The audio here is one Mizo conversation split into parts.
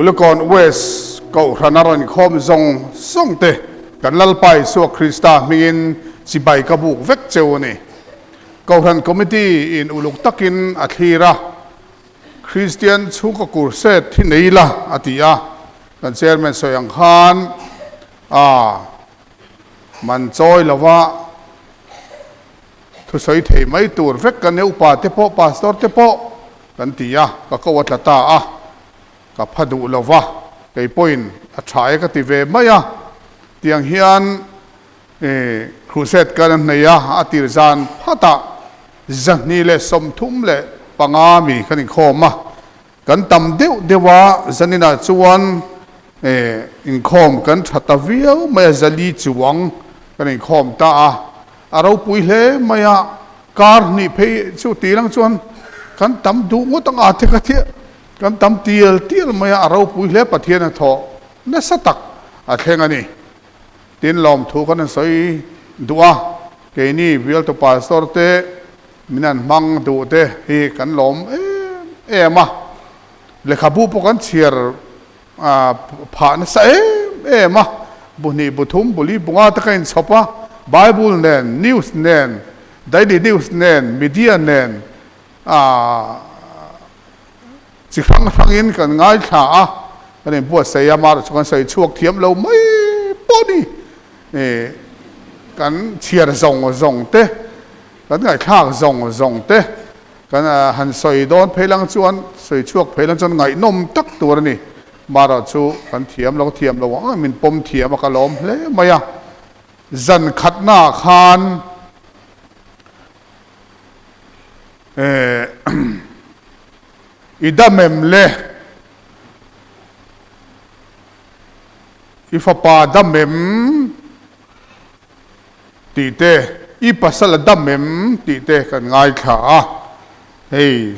Kulikawn West Kohhran a rawn khawm zawng zawng te kan Lalpa Isua Krista hmingin chibai ka buk vek cheu a ni. Kohhran Committee in uluk takin a thlir a, Kristian chhungkaw kurset hi nei la a ti a, kan Chairman sawi ang khan a man chawi lova thusawi thei mai tur vek kan nia, upa te pawh pastor te pawh kan ti a, ka ko a tla ta a, ka pha duh lova kei pawhin a tha e ka ti ve mai a, tiang hian Crusade kan nei a, a tir zan phatah 235 mi kan inkhawm a, kan tam deuh deuh a, zaninah chuan inkhawm kan tha ta viau mai a, 400 chuang kan inkhawm ta a, a ropui hle mai a, kar hnih phei chu tih lang chuan kan tam duh ngawt ang a te ka thiah, kan tam tial tial mai a, a ropui hle Pathian a thawh nasa tak a thleng a ni. Tin lawmthu kan han sawi duh a, keini bialtu pastor te min han hmang duh te hi kan lawm em em a, lehkhabu pawh kan chhiar phah nasa em em a, bu hnih bu thum bu li bu nga te ka inchhawp a, Bible nen, news nen, daily news nen, media nen Chi hrang hrangin kan ngaithla a, kan inbuatsaih a, amaherawhchu chu kan sawi chhuak thiam lo mai pawh ni. Kan chhiar zawng zawng te, kan ngaihthlak zawng zawng te, kan han sawi dawn phei lang chuan, sawi chhuak phei lang chuan ngaihnawm tak tur a ni. Amaherawhchu chu kan thiam lo thiam lo ang ang min pawm thiam a, ka lawm hle mai a. Zan khatnaah khan I dam em le? I fapa dam em? Tih te, i pasal a dam em? Tih te kan ngaithla a. Hei,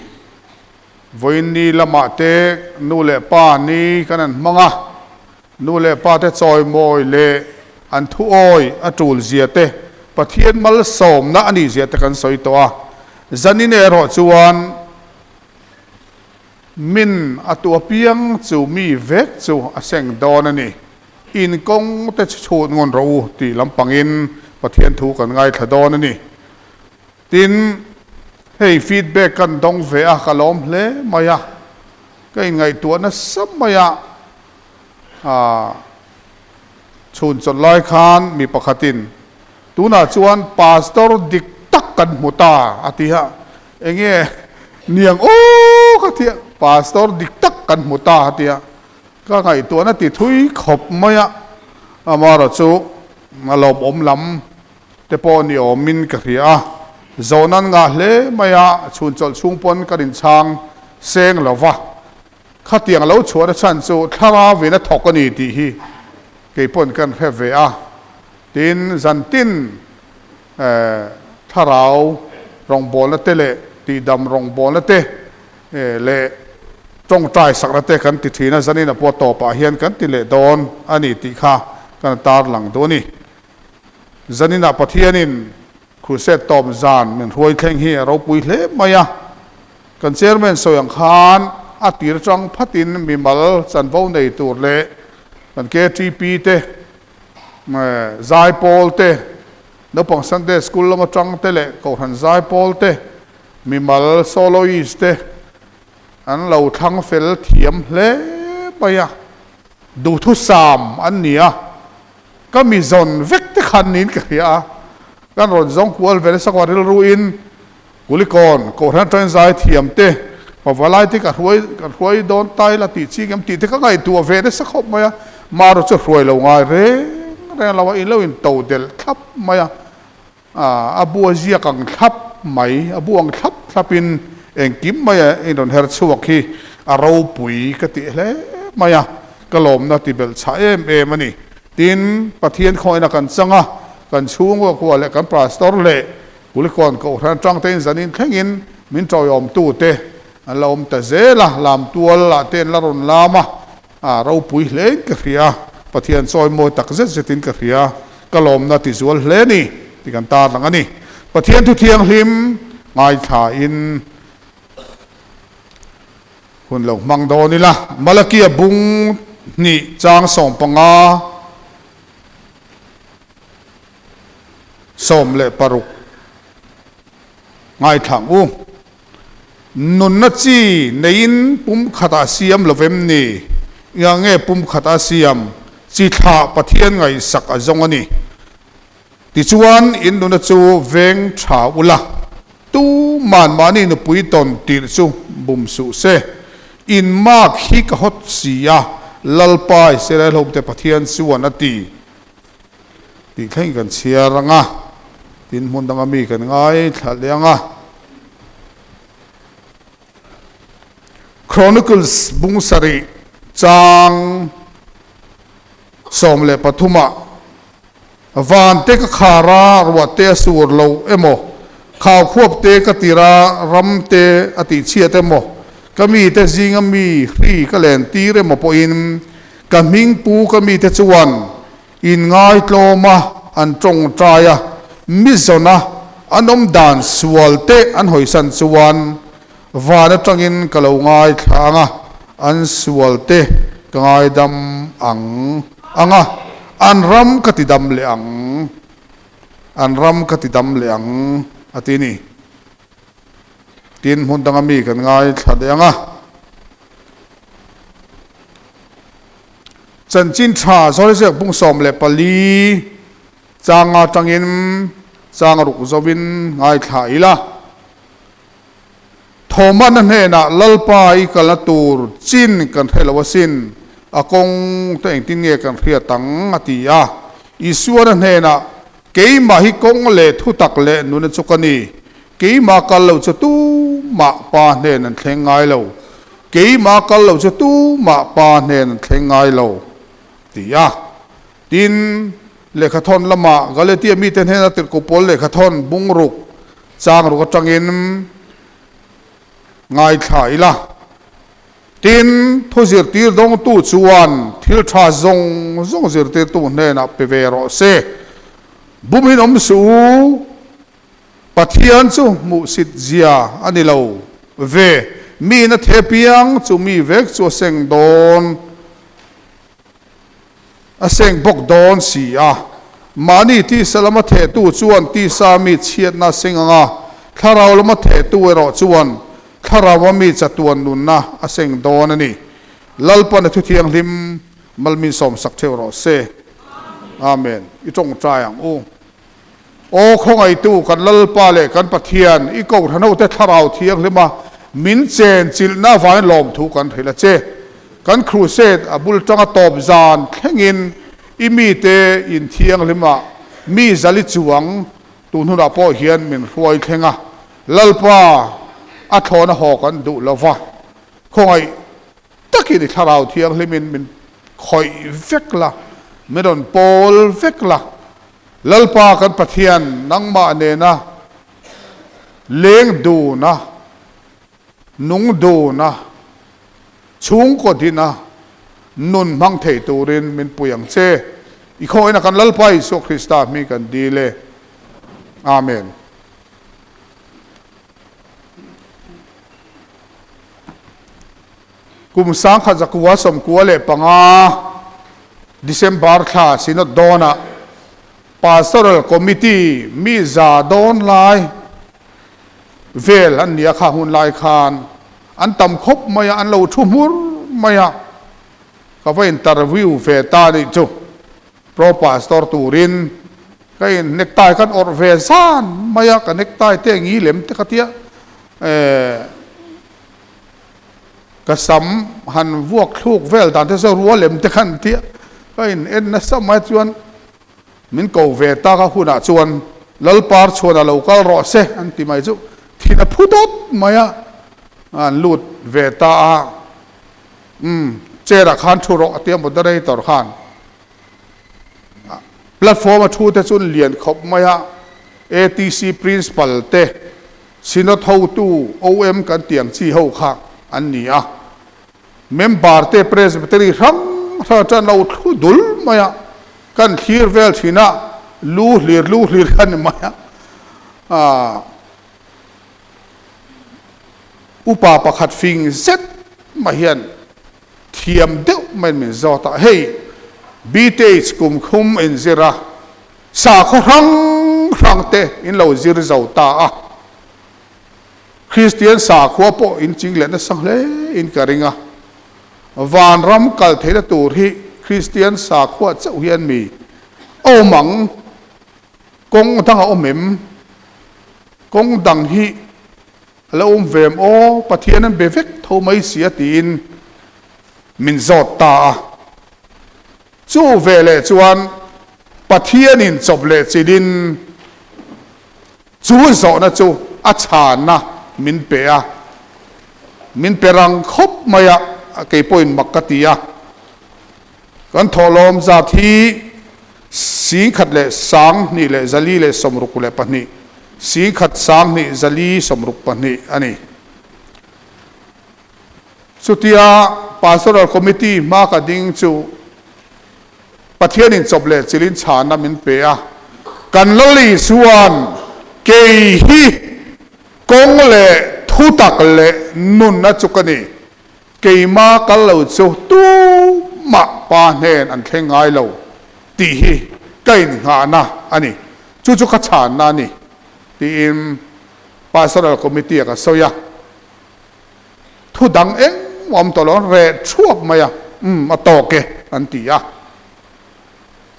vawiin ni lamah te nu leh pa ni kan han hmang a. Nu leh pa te chawimawi leh an thuawi a tul zia te, Pathian malsawmna a nih zia te kan sawi tawh a. Zanin erawh chuan min a tu apiang chu mi vek chu a seng dawn a ni. In kawng te chu chhut ngun rawh u tih lampangin Pathian thu kan ngaithla dawn a ni. Tin, hei feedback kan dawng ve a, ka lawm hle mai a, ka inngaihtuah nasa mai a. Chhun chawlh lai khan mi pakhatin, Tunah chuan pastor dik tak kan hmu ta, a ti a. Enge niang aw ka ti a, pastor dik tak kan hmu ta, a ti a. Ka ngaihtuahna ti thui khawp mai a, amaherawh chu a lawmawm lam te pawh ni awmin ka hria a. Zawhna an ngah hle mai a, chhun chawlh chhung pawn kan inchhang seng lo va. Khatiang lo chhuahna chhan chu thlarau in a thawk a ni tih hi kei pawn kan hre ve a, tin zantin thlarau rawngbawlna te leh tihdam rawngbawlna te leh tawngtai sakna te kan ti thin a, zanin a pawh tawpah hian kan ti leh dawn a ni tih kha kan tarlang duh a ni. Zaninah Pathianin Crusade tawp zan min hruai thleng hi a ropui hle mai a, kan Chairman sawi ang khan a tir chang phatin mimal chanvo nei tur leh kan KTP te, zaipawl te, naupang Sunday School lama tang te leh Kohhran zaipawl te, mimal soloist te an lo thlang fel thiam hle mai a, duhthusam an ni a. Ka mi zawn vek te khan niin ka hria a, kan rawn zawng kual ve nasa kawng rilru in Kulikawn Kohhran atangin zai thiam te pavalai te ka hruai ka hruai dawn ta ila tih chi ngem tih te ka ngaihtuah ve nasa khawp mai a, marawh chu hruai lo ngai reng reng lo a, in lo in to delh thlap mai a, a bu a ziak ang thlap mai, a bu ang thlap thlap in engkim mai a in rawn her chhuak hi a ropui ka tih hle mai a, ka lawmna ti belh chhah em em a ni. Tin, Pathian khawngin a kan chang a, kan chhungkaw kua leh kan pastor leh Kulikawn Kohhran atang te in zanin thlengin min tawiawmtu te an la awm ta zel a, lamtual ah te an la rawn lam a, A ropui hle in ka hria, Pathian chawi mawi tak zet zet in ka hria, ka lawmna ti zual hle ni ti kan tarlang a ni. Pathian thu thianghlim ngaithla in Hun lo hmang dawn ila. Malakia bung hnih chang 15 16 ngaithlang u. Nunna chi neiin pumkhat a siam lo vem ni? Engah nge pumkhat a siam? Chi thlah Pathian ngaihsak a zawng a ni. Tichuan, in nuna chu veng tha ula, tuman mahni nupui tawn tirh chu bum suh se. In mark hi ka hawt si a, Lalpa Israel hote Pathian chuan a ti. Tih thleng kan chhiar ang a, tin hmun danga mi kan ngaithla leh ang a. Chronicles bung sarih chang 13 ah Van te ka khar a, ruah te a sur lo emaw, khau khuap te ka tir a, ram te a tihchhiat emaw, ka mite zinga mi hri ka len tir emaw pawhin ka hming pu ka mite chuan inngaitlawm a, an tawngtai a, mi zawn a, an awm dan sual te an hawisan chuan van atangin ka lo ngaithla ang a, an sual te ka ngaidam ang ang a, an ram ka ti dam leh ang, an ram ka ti dam leh ang, a ti ni. Tin, hmun danga mi kan ngaithla leh ang a. Chanchin tha Zawlziak bung 14 changa tangin chang ruk zovin ngaithla ila. Thawhmana hnenah Lalpa i kalna tur chin kan hre lo asin, a kawng te engtin nge kan hriat ang? a ti a. Isuana hnenah, Keimah hi kawng leh thutak leh nuna chu ka ni. Keimah kal lo chu tumah Pa hnen an thleng ngai lo. Keimah kal lo chu tumah Pa hnen an thleng ngai lo, ti a. Tin, lehkhathawn lamah Galatia mite hnena tirhkoh pawl lehkhathawn bungruk chang ruk atangin ngaithla ila. Tin, thu zirtir dawngtu chuan thil tha zawng zawng zirtirtu hnenah pe ve rawh se. Bumin awm suh u, Pathian chu hmuhsit zia a ni lo ve, miin a the piang chu mi vek chu a seng dawn. A seng bawk dawn si a. Mahni tisa lama thehtu chuan tisa mi chhiatna a seng ang a, thlarau lama thehtu erawh chuan thlaraua mi chatuan nunna a seng dawn a ni. Lalpan a thuthianghlim malmin sawmsak theuh rawh se. Amen. I tawngtai ang u. Aw khawngaihtu kan Lalpa leh kan Pathian, i Kohhranhote Thlarau Thianghlima min chen chilhna avangin lawmthu kan hrilh a che. Kan crusade a bul tanga tawp zan thlengin i mite in thianghlima mi zali chuang tun hunah pawh hian min hruai thleng a. Lalpa, a thlawhna haw kan duh lova, khawngaih takin i Thlarau Thianghlimin min khawih vek la, min rawn pawl vek la. Lalpa kan Pathian nangmah nena leng duna, nung duna, chhungkaw dina nun hmang thei turin min pui ang che. I khawngaihin a kan Lalpa Isua Krista hming kan dil e. Amen. Kum 1995 December thla Synod dawnah Pastoral Committee mi za dawn lai vel an nia kha hun lai khan an tam khawp mai a, an lo thu hmur mai a, ka va interview ve ta nih chu Pro Pastor turin ka in necktie kan awrh ve zan mai a, ka necktie te ngi lem te ka tia eh. Ka sam han vuak thluk vel dan te chu rual em te khan tia ka in en nasa mai chuan min ko ve tak a hunah chuan Lalpar chhuan a lo kal rawh se an ti mai chu thin a phu dawt mai a, an lut ve ta a, umm chair ah khan thu rawh a tia moderator khan platform a thu te chu an lian khawp mai a, ATC principal te Synod hotu OM kan tih ang chi ho kha an ni a. Member te Presbytery hrang hrang atang an lo thlu dul mai a, kan thlir vel thin a, lu hlir lu hlir kha ni mai a. Upa pakhat fing zet. mai hian thiam deuh maiin min zawt a, hei BTH kum khum inzir a, sakhaw hrang hrang te in lo zir zo ta a, Kristian sakhua pawh in ching leh nasa hle in ka ring a, vanram kal theihna tur hi Kristian sakhua chauh hian mi awm ang, kawng dang a awm em? Kawng dang hi a lo awm ve em aw? Pathian an be vek tho mai si a tiin min zawt ta a. Chu veleh chuan Pathianin chawp leh chilhin Chu zawhna chu a chhanna min pe a, min pe rang khawp mai a, kei pawhin mak ka ti a. Kan thawhlawm zat hi 12,462, 12,462 a ni. Chutia Pastoral Committee hma ka ding chu Pathianin chawp leh chilin chhana min pe a, kan Lal Isuan kei hi kawng leh thutak leh nunna chu ka ni, keima kal lo chu tumah Pa hnen an thleng ngai lo tih hi ka innghahna a ni, chu chu ka chhanna a ni tiin Pastoral Committee-a ka sawi a. Thu dang engmah awm tawh lo, an reh thuap mai a, umm a tawk e an ti a.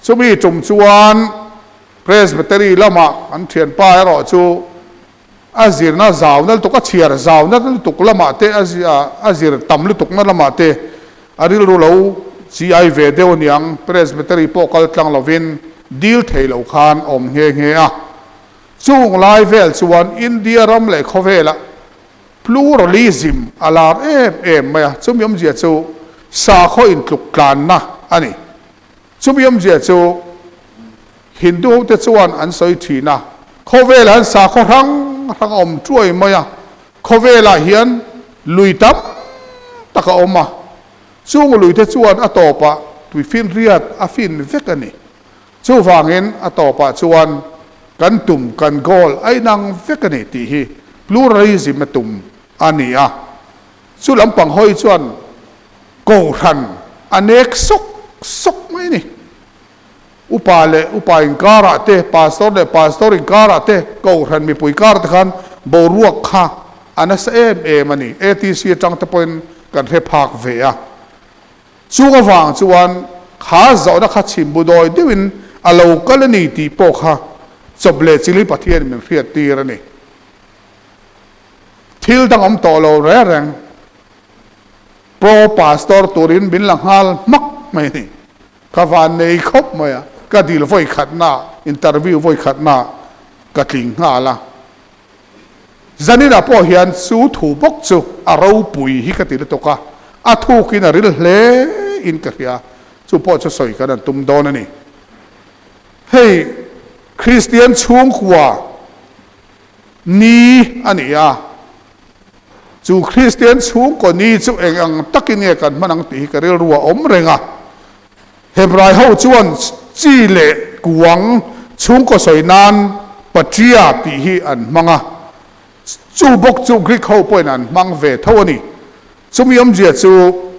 Chumi tum chuan Presbytery lamah an thianpa erawh chu a zirna zau na lutuk, a chhiar zau na lutuk lamah te, a zir tam lutukna lamah te a rilru lo chi ai ve deuh aniang, Presbytery pawh kal tlang lovin dil thei lo khan awm nghe nghe a. Chung lai vel chuan India ram leh khawvelah Pluralism a lar em em mai a, chumi awmzia chu sakhaw intluk tlanna a ni. Chumi awmzia chu Hindu hote chuan an sawi thin a, khawvelah hian sakhaw hrang hrang a awm tuai mai a, khawvelah hian lui tam tak a awm a, chung luite chuan a tawpah tuifinriat a fin vek a ni. Chuvangin a tawpah chuan kan tum, kan goal a inang vek a ni tih hi pluralism a tum a ni a. Chu lampang hawi chuan kohhran a nek sawk sawk mai a ni. Upa leh upa inkarah te, pastor leh pastor inkarah te, kohhran mipui karah te khan boruak kha a nasa em em a ni. ATC atang te pawhin kan hre phak ve a. Chung avang chuan kha zawhna kha chhimbu dawi deuhin a lo kal a ni tih pawh kha chawp leh chili Pathian min hriat tir a ni. Thil dang awm tawh lo reng reng Pro Pastor turin min la nghal hmak mai a ni. Ka van nei khawp mai a, ka dil vawi khatna, interview vawi khatna ka tling nghal a. Zaninah pawh hian chu thu bawk chu a ropui hi ka ti lutuk a, a thukin a ril hle in ka hria, chu pawh chu sawi kan an tum dawn a ni. Hei Kristian chhungkua ni a ni a, chu Kristian chhungkaw ni chu eng ang takin nge kan hman ang tih hi ka rilru a awm reng a. Hebrai ho chuan chi leh kuang chhungkaw sawi nan patria tih hi an hmang a, chu bawk chu Greek ho pawhin an hmang ve tho a ni. Chumi awmzia chu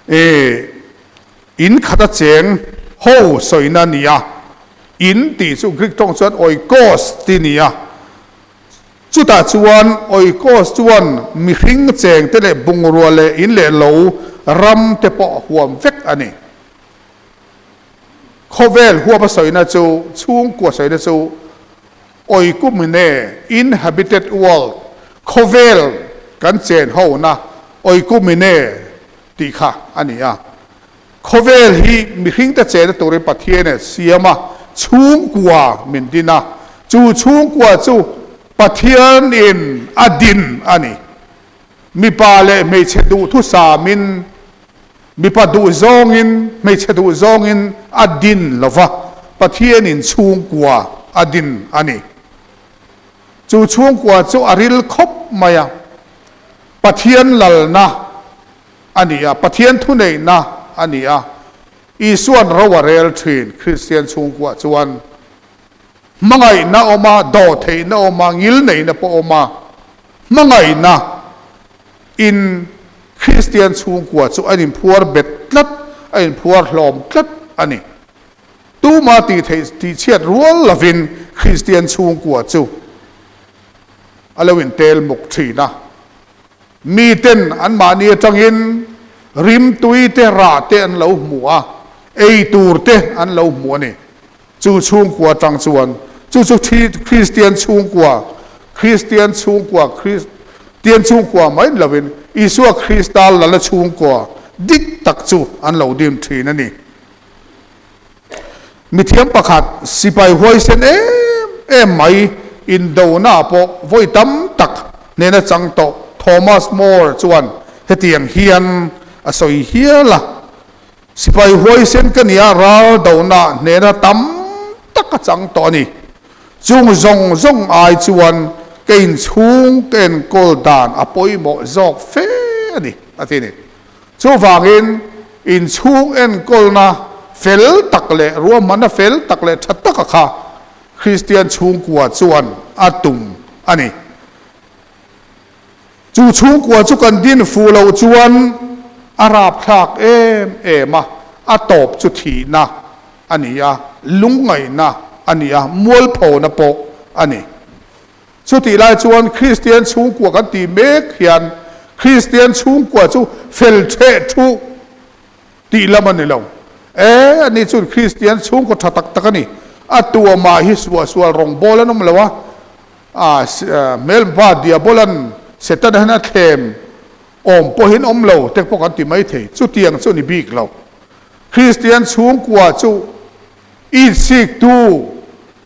e in khata cheng ho sawina a ni a, in tih chu Greek tawng chuan oikos tih a ni a. Chutah chuan Oikos chuan mihring chengte leh bungrua leh in leh lo ram te pawh a huam vek a ni. Khawvel huap a sawina chu, chhungkua sawina chu Oikumine, inhabited world, khawvel kan chen hona Oikumine tih kha a ni a. Khawvel hi mihringte chena turin Pathian a siam a, chhungkua min din a, chu chhungkua chu Pathianin a din a ni. Mipa leh hmeichhe duhthusamin, mipa duhzawngin, hmeichhe duhzawngin a din lo va, Pathianin chhungkua a din a ni. Chu chhungkua chu a ril khawp mai a, Pathian lalna, a ni a, Pathian thuneihna a ni a, Isua'n ro a rel thin Kristian chhungkuah chuan hmangaihna awm a, dawhtheihna awm a, ngilneihna pawh awm a, hmangaihna. in Kristian chhungkua chu a inphuar bet tlat, a inphuar hlawm tlat a ni. Tuma tih theih tihchhiat rual lovin Kristian chhungkua chu a lo intel muk thin a. Miten anmahni atangin rimtui te, rah te an lo hmu a, ei tur te an lo hmu a ni. Chu chhungkua atang chuan chu chu Kristian chhungkua, Kristian chhungkua, Kristian chhungkua mai ni lovin Isua Krista lala chhungkua dik tak chu an lo dim thin a ni. Mithiam pakhat sipai huaisen em em mai indona pawh vawi tam tak hnena chang tawh Thomas More chuan hetiang hian a sawi hial a, Sipai huaisen ka nia ral dona hnena tam tak a chang tawh a ni. Chung zawng zawng ai chuan ka inchhung ka enkawl dan a pawimawh zawk fe a ni, a ti a ni. Chuvangin, inchhung enkawlna fel tak leh ruahmanna fel tak leh tha taka kha Kristian chhungkua chuan a tum a ni. Chu chhungkua chu kan din fuh loh chuan a rapthlak em em a, a tawp chu thihna a ni a, lungngaihna a ni a, mualphona pawh a ni. Chutih lai chuan Kristian chhungkua kan tih mek hian Kristian chhungkua chu fel theh thu tih lam a ni lo. E, ani chuan Kristian chhungkaw tha tak tak a ni. A tuamah hi suahsual rawngbâwl an awm lo a, a hmelhma diabolan Setana hian a thlem awm pawhin awm lo te pawh kan ti mai thei. Chutiang chu a ni bik lo. Kristian chhungkua chu itsiktu,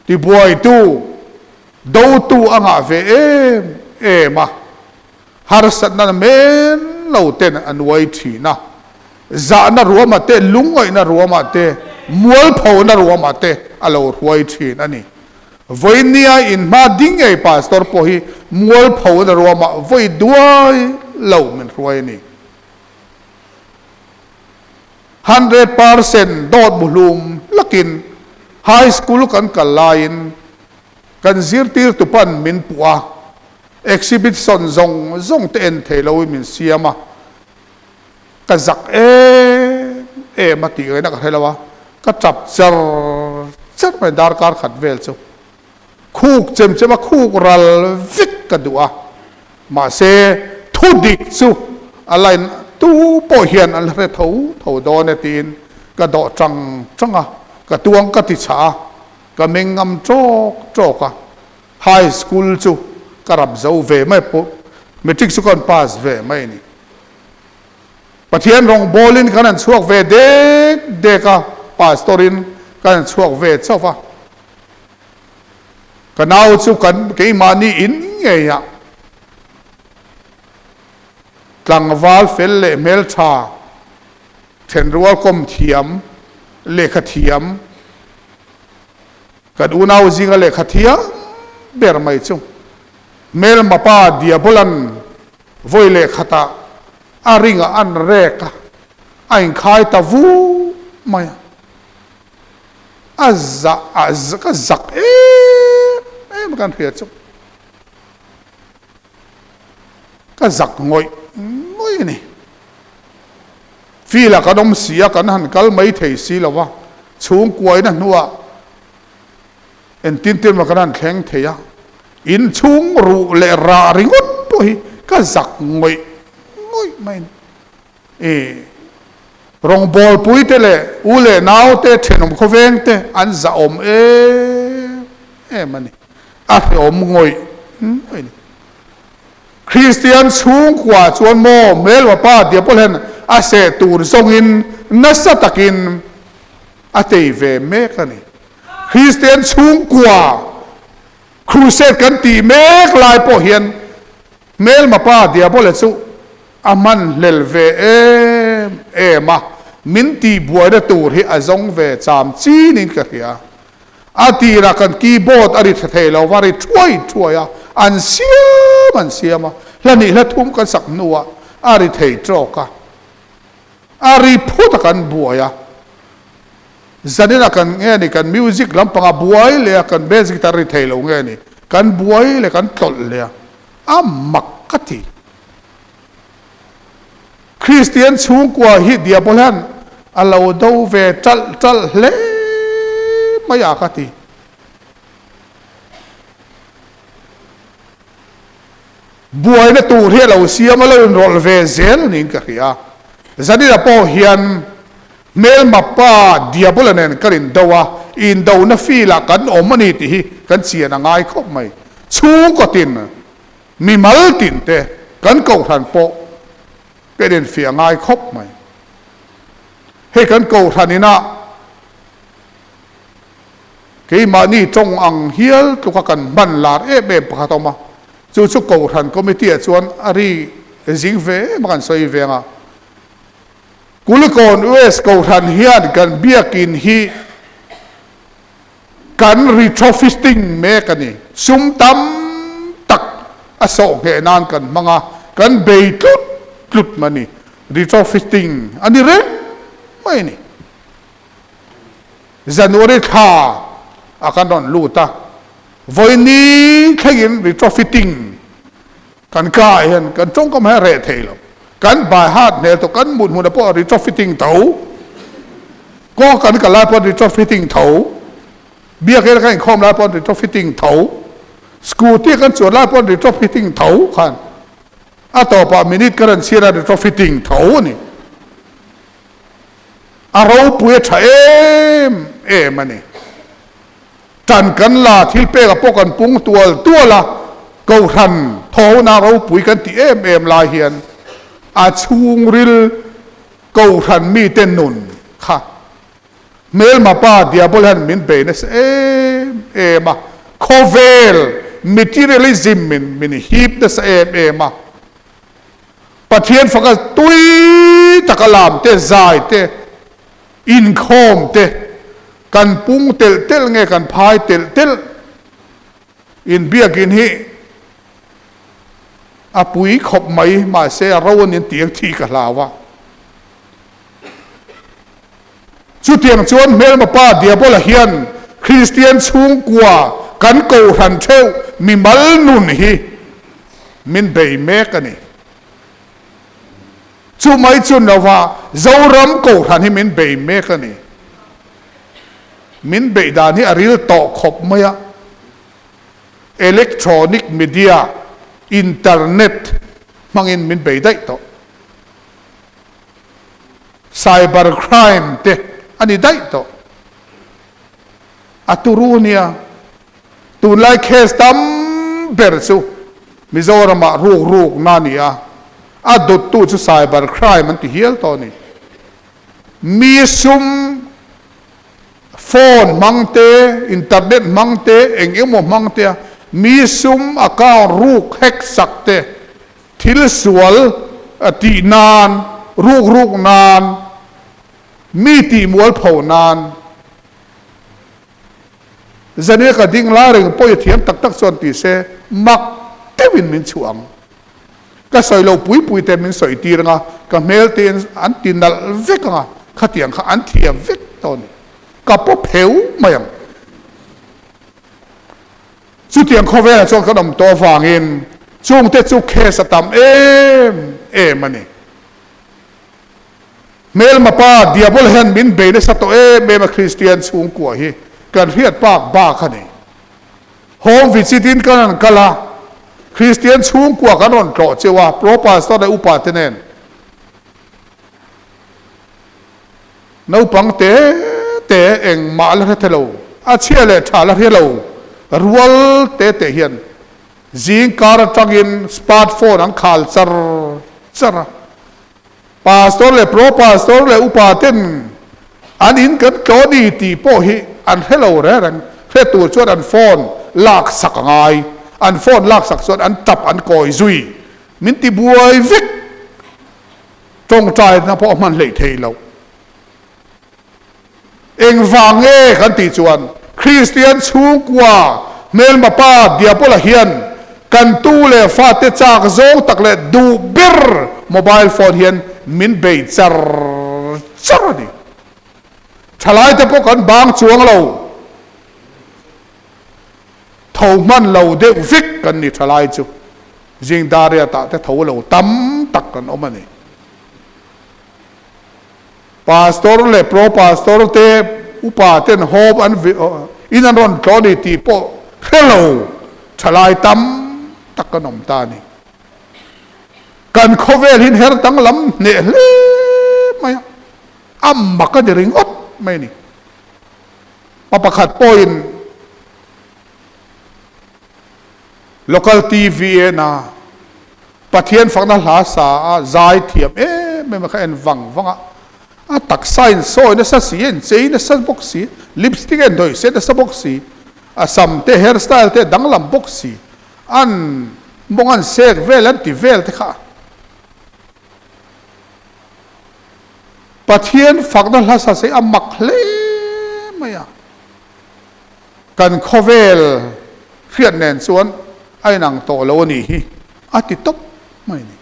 tibuaitu, Dotu a ngah ve em em a, harsatna na men lo ten a nuai thin a, zahna ruamah te, lungngaihna ruamah te, mualphona ruamah te a lo hruai thin a ni. Vawinia inhma ding ngei Pastor pawh hi mualphona ruamah vawi duai lo min hruai a ni. 100% dawt muhlum hlakin High School kan kal laiin Kan zirtirtu pan min puh a, exhibition zawng zawng te en thei loin min siam a, ka zak em em a tih ngaihna ka hre lo a, ka tap char char mai darkar khat vel chu. Khuk chem chem a khuk ral vek ka duh a, mahse thu dik chu a line tu pawh hian an la hre tho tho dawn e tiin ka dawh tang tang a, ka tuang ka ti chhah a. Ka meng ngam tawk tawk a, high school chu ka rap zo ve mai pawh matric chu ka rawn pass ve mai a ni. Pathian rawngbawlin kan han chhuak ve dek dek a, pastor in kan han chhuak ve chauh va. Ka nau chu kan keimahni in ngei ah tlangval fel leh hmeltha, thenrual kawm thiam, lehkha thiam, Kan unau zinga lehkha thiam ber mai chu hmelma pa Diabolan vawi leh khatah a ringah an rek a, a inkhai ta vu mai a. A zah a ka zak em em a kan hria chu. Ka zak ngawih ngawih a ni. Field ah kan awm si a, kan han kal mai thei si lo va, chhungkuaina hnuah entin tin maw kan han thleng thei a, inchhung ruh leh rah ringawt pawh hi ka zak ngawih ngawih mai a ni. I rawngbawlpui te leh u leh nau te, thenawm khawveng te an zahawm em em a ni. A hrehawm ngawih ngawih a ni. Kristian chhungkua chuan maw hmelma pa tia pawh hian a seh tur zawngin nasa takin a tei ve mek a ni. Kristian chhungkua crusade kan tih mek lai pawh hian hmelma pa diabole chu a hmanhlel ve em em a, min tihbuaina tur hi a zawng ve cham chinin ka hria. A tirah kan keyboard a ri tha thei lo va, ri thuai thuai a, an siam an siam a, hla hnih hla thum kan sak hnuah a ri thei tawk a, a ri phut a kan buai a, zaninah kan nge ni kan music lampangah buai leh a, kan bass guitar ri thei lo nge ni kan buai leh kan tlawlh leh a, a mak ka ti. Kristian chhungkua hi Diabol hian a lo do ve ṭalh ṭalh hle mai a ka ti. Buaina tur hi a lo siam a lo inrawlh ve zel niin ka hria. Zanina pawh hian hmelma pa Diabola nen kan indo a, indona field-ah kan awm a ni tih hi kan chian a ngai khawp mai. Chhungkaw tin, mimal tin te kan kohhran pawh kan infiah ngai khawp mai. Hei kan kohhran inah Keimahni tawng ang hial tluka kan hman lar em em pakhat a awm a, chu chu Kohhran Committee ah chuan a ri zing ve em a kan sawi veng a. Kulikawn US Kohhran hian kan biakin hi kan retrofitting mek a ni. Sum tam tak a sawh ngheh nan kan hmang a, kan bei tlut tlut mai a ni. Retrofitting a ni reng mai a ni. January thla a kan rawn lut a, vawiini thlengin retrofitting kan ka ah hian kan tawngkam hi a reh thei lo. Kan by heart hmel tawh, kan mut hmunah pawh retrofitting tho, kawng kan kal lai pawh retrofitting tho, biakina kan inkhawm lai pawh retrofitting tho, scooty kan chuan lai pawh retrofitting tho khan a tawpah minute ka rawn chhiar a retrofitting tho a ni. A ropui a tha em em a ni. Tan kan la thil pekah pawh kan pung tual tual a, Kohhran thawhna ropui kan tih em em lai hian a chhungril Kohhran mite nun kha hmelma pa Diabol hian min bei nasa em em a, khawvel materialism in min hip nasa em em a. Pathian faka tui taka lam te, zai te, inkhawm te kan pung telh telh nge kan phai telh telh in biakin hi a pui khawp mai mahse a ro anin tiang thih ka hlau a. Chutiang chuan hmelma pa Diabola hian Kristian chhungkua kan kohhran theuh mimal nun hi min bei mek a ni. Chu mai chu lova Zoram kohhran hi min bei mek a ni. Min beih dan hi a ril tawh khawp mai a. Electronic media, internet hmangin min bei daih tawh. Cyber crime te a ni daih tawh. A turu nia. Tunlai case tam ber chu Mizoramah ruk rukna a ni a, a dawttu chu cyber crime an ti hial tawh a ni. Mi sum phone hmang te, internet hmang te, eng emaw hmang te a mi sum account ruk hack sak te, Thil sual tih nan, ruk ruk nan, mi tih mualpho nan, Zania ka ding lai reng pawh i thiam tak tak chuan ti se mak deuhin min chhuah ang. Ka sawi lo pui pui te min sawi tir anga, ka hmel te an ti nalh vek anga, khatiang kha an thiam vek tawh a ni. Ka paw pheu mai ang. Chutiang khawvelah chuan kan awm tawh avangin chungte chu case a tam em em a ni. Hmelma pa Diabol hian min bei nasa tawh em em a Kristian chhungkua hi kan hriat bak bak a ni. Home visit in kan rawn kal a, Kristian chhungkua kan rawn tlawh cheu a, Pro Pastor leh upa te nen. Naupang te te engmah la hre the lo, a chhia leh tha la hre lo rual te te hian zing kar atangin smart phone an khal char char a. Pastor leh pro pastor leh upa ten an in kan tlawh ni tih pawh hi an hre lo reng reng. Hre tur chuan an phone lak sak a ngai. An phone lak sak chuan an tap an kawi zui. Min ti buai vek. Tawngtaina pawh a hman hleih thei lo. Engvang nge kan tih chuan Kristian chhungkua hmelma pa Diabola hian kan tu leh fate chak zawng tak leh duh ber mobile phone hian min bei char char a ni. Thalaite pawh kan bang chuang lo. Tho hman lo deuh vek kan ni thalai chu. Zing Dariat ah te tho lo tam tak kan awm a ni. Pastor leh Pro Pastor te upa ten home an in an rawn tlawh a ni tih pawh hre lo thalai tam tak kan awm ta a ni. Kan khawvel hi her danglam hneh hle mai a, a mak a ni ringawt mai a ni. Pa pakhat pawhin Local TV en a, Pathian fakna hla sa a zai thiam em em a kha en vang vang a, a taksa in sawi nasa si, a inchei nasa bawk si, lipstick a inhnawih se nasa bawk si, a sam te hair style te a danglam bawk si, an mawng an sek vel an ti vel te kha Pathian fakna hla sa se a mak hle mai a. Kan khawvel hriat nen chuan a inang tawh lo a nih hi a ti tawp mai a ni.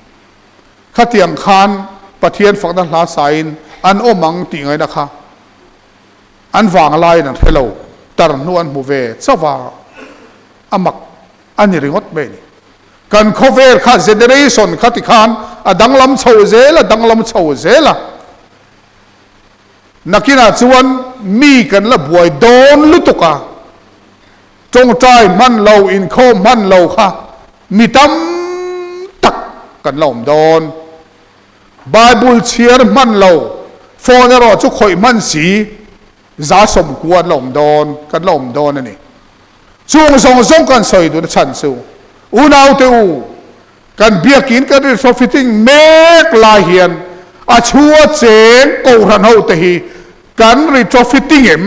Khatiang khan Pathian fakna hla sain an awm ang tih ngaihna kha an vanglaiin an hre lo, tar hnu an hmu ve chauh a, a mak a ni ringawt mai a ni. Kan khawvel kha generation kha tikhan a danglam chho zel a, danglam chho zel a. Nakinah chuan mi kan la buai dawn lutuk a, tawngtai hman lo, inkhawm hman lo kha mi tam tak kan la awm dawn. Bible chhiar hman lo, phone erawh chu khawih hman si, 190 an la awm dawn, kan la awm dawn a ni. Chung zawng zawng kan sawi duhna chhan chu unaute u, Kan biakin kan retrofitting mek lai hian a chhunga cheng kohhran ho te hi kan retrofitting em?